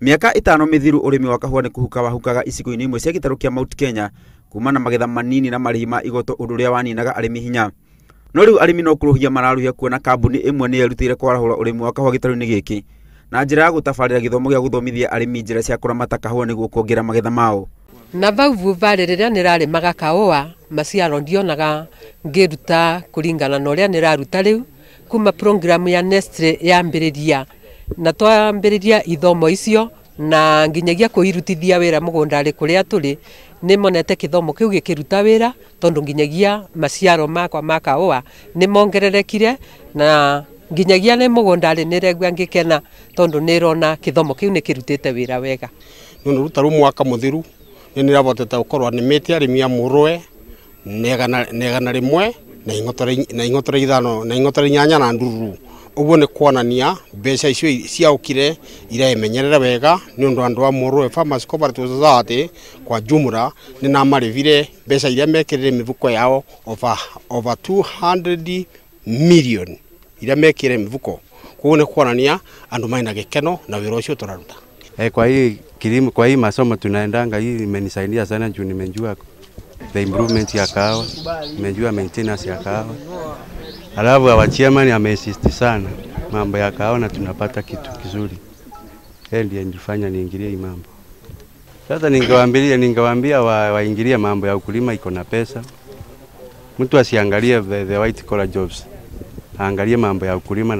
Mĩaka 5 mĩthiru ũrĩmi wa kahũa nĩ kũhuka wahukaga icigo-inĩ imwe cia gĩtarũ kĩa Mount Kenya kuma na magetha manini na marĩhi ma igoto ũndũ ũrĩa waninaga arĩmi hinya. No rĩu arĩmi no kũrũhia mararuhia kuona kambuni ĩmwe nĩ yerutĩire kwarahũra ũrĩmi wa kahũa gĩtarũ-inĩ gĩkĩ na njĩra ya gũtabarĩra gĩthomo gĩa gũthomithia arĩmi njĩra cia kũramata kahũa nĩguo kuongerera magetha mao. Na vau vuvarĩ rĩrĩa nĩrarĩmaga kahũa maciaro ndionaga ngĩruta kũringana na ũrĩa nĩraruta rĩu kuma program ya Nestle yambĩrĩria na twambĩrĩria ithomo icio na nginyagia kũirutithia wĩra mũgũnda-rĩ kũrĩa tũrĩ nĩmonete gĩthomo kĩu gĩkĩruta wĩra tondũ nginyagia maciaro makwa ma kahũa nĩmongererekire na nginyagia nĩ mũgũnda-rĩ nĩregua ngĩkena tondũ nĩrona gĩthomo kĩu nĩkĩrutĩte wĩra wega. Nĩ ruta rĩu mwaka mũthiru nĩ nĩrabotete gũkorwo nĩmĩte arĩmi a Mũrũe na 101 na ing'otore 5 na ing'otore 8 na ndururu. Ũguo nĩ kuonania mbeca icio ciaũkire iremenyerera wega nĩ ũndũ andũ a Mũrũe Farmers Cooperative Society kwa jumla nĩ namarĩhire mbeca iria mekĩrire mĩhuko yao over 200 million iria mekĩrire mĩhuko. Koguo nĩ kuonania andũ mena gĩkeno na wĩra ũcio tũraruta. Kwa hii kilimo, kwa hii masomo tunaendanga, hii imenisaidia sana juu nimejua the improvement ya kahawa, nimejua maintenance ya kahawa. Alafu our chairman ameinsist sana mambo ya kahawa na tunapata kitu kizuri. Yeye ndiye nilifanya niingilie hii mambo. Sasa ningewaambia waingilie mambo ya ukulima, iko na pesa. Mtu asiangalie the white collar jobs. Aangalie mambo ya ukulima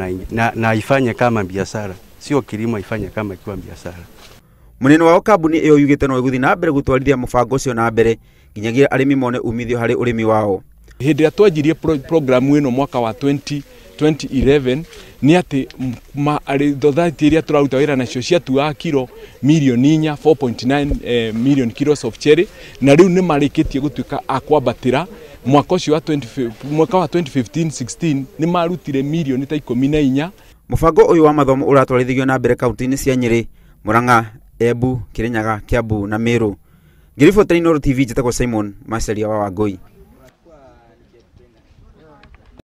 na ifanye kama biashara. Sio kilimo, ifanye kama ikiwa biashara. Munene wa kambuni iyo yugite no iguthi na mbere gutwarithia mubango ucio na mbere nginyagia arimi mone umithio hari urimi wao. Hĩndĩ ĩrĩa twanjirie programu ĩno mwaka wa 2011 nĩ atĩ society iria tũraruta wĩra nacio ciatuaga kiro milioni 4, 4.9 million kilos of cherry, na rĩu nĩ marĩkĩtie gũtuĩka a kwambatĩra. Mwaka ũcio wa mwaka wa 2015-16 nĩ marutire milioni ta 14. Mũbango ũyũ wa mathomo ũratwarithio na mbere kaunti-inĩ cia Nyĩrĩ, Murang'a, Embu, Kirinyaga, Kiambu na Meru. Ngĩribotera Inooro TV, njĩtagwo Simon Macharia wa Wangũi.